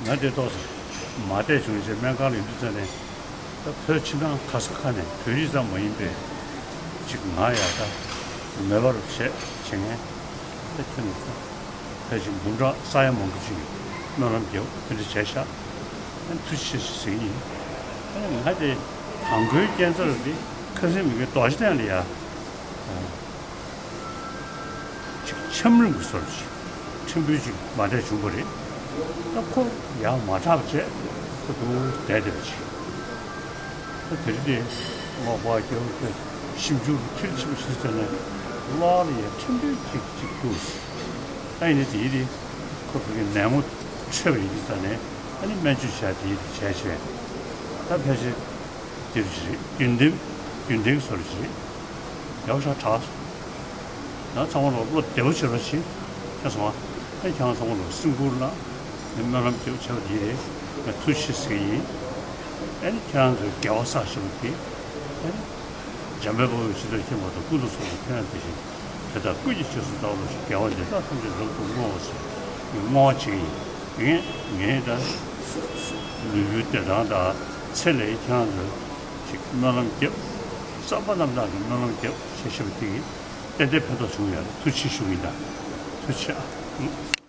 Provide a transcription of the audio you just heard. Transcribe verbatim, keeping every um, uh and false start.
ང་དེ་ཏོག་ཙམ་མ་བདེ་བྱུང་རྗེས་སྨན་ཁང་ལ་ཡོང་དུས་ཙམ་ནས། ད་བོད་ཕྱི་ནང་ག་ས་ག་ནས་བོད་རིགས་ཙམ་མ་ཡིན་པའི་ཅིག་ང་ཡ་ད་མེད་པར་བྱས་བྱེད་མཁན་ད་ཁྱོད་ནས་ད་ཕལ་ཆེར་འབུམ་ཕྲག་ས་ཡ་མང་པོ་ཅིག་གིས་སྨོན་ལམ་རྒྱབ་དེ་འདྲ་བྱས་ཤག་ཨ་ཐུགས་རྗེ་ཆེ་ཞེས་ཟེར་གྱི་ཡིན། ཨ་ང་དེ་དང་པོའི་སྐྱེ་འཚར་དེ་ཁ་སང་མི་དགེ་རྡོ་རྗེ་གདན་ལ་ཡ། ཅིག་འཆམ་རིམ་གྱི་སོར་ཅིག་ཕྲན་བུ་ཅིག་མ་བདེ་བྱུང་བ་རེད། ད་ཁོ་ཡང་མ་དྲག་བྱས་ཁོ་དུ་བསྡད་བསྡད་པ་ཅིག་ད་དེ་རིང་དེ་ལོག་པ་རྒྱབ་ཏུ་ཞིབ་འཇུག་ལ་ཁྲིད་ཆེ་བ་ཞིག་བྱས་ནས་ལོག་ལ་ཡ་ཕྲན་བུ་ཅིག་ཅིག་ཐུག་ད་ཡིན་ནའི་དེ་ཡིན་དེ་ཁོ་ཕ་གི་ནད་ངོ་འཕྲད་པ་ཡིན་དུས་ཙ་ནས་ཨ་ནི་སྨན་བཅོས་བྱས་དེ་ཡིན་དེ་བྱས་བྱས་ད་ཕལ་ཆེར་དེ་རེད། རྒྱུན་ལྡན་རྒྱུན་ལྡན་གྱི་སོར་ཅིག་རེད། ཡག་ཤག་དྲག་སོང་། ང་ཚང་མ་ལོ་བློ་བདེ་པོ་བྱེད་རོགས་བྱེད། ཁྱེད་ཚང་མ། ཨེ་ཁྱེད་རང་ཚང་མ་ལོ་སེམས་ཁུར་གནང་། ངས་སྨོན་ལམ་རྒྱབ་བྱས་པ་དེ་རེད། ང་ཐུགས་རྗེ་ཆེ་ཟེར་གྱི་ཡིན། ཨེ་ནི་ཁྱེད་རང་ཚོའི་དགེ་བ་བསགས་བཞིན་པ་དེ། ཨེ་ནི། འཇམ་དཔལ་དཔའ་བོས་ཇི་ལྟར་མཁྱེན་པ་དང་། ཀུན་ཏུ་ཚོགས་པའི་ཁྱོན་ཡོངས་དེ་བཞིན། དེ་ལྟར་ཀུན་གྱི་རྗེས་སུ་བདག་སློབ་ཅིང་། དགེ་བ་འདི་དག་ཐམས་ཅད་རབ་ཏུ་བསྔོ་བ་ཟེར། ངས་བསྔོ་བ་བྱེད་ཀྱི་ཡིན། ངས་ངས་ད་ལུས་པོའི་བདེ་ཐང་དང་ཚེ་ལས་ཁྱེད་རང་ཚོ་ཅིག་སྨོན་ལམ་རྒྱབ། བསམ་པ་རྣམ་དག་གི་སྨོན་ལམ་རྒྱབ་བྱས་བཞིན་པ་དེ་གིས་ཏན་ཏན་ཕན་ཐོགས་བྱུང་ཡོད་རེད། ཐུགས་རྗེ་ཆེ་ཞུ་གི་ཡིན་ད། ཐུགས་རྗེ་ཆེ་ཨ།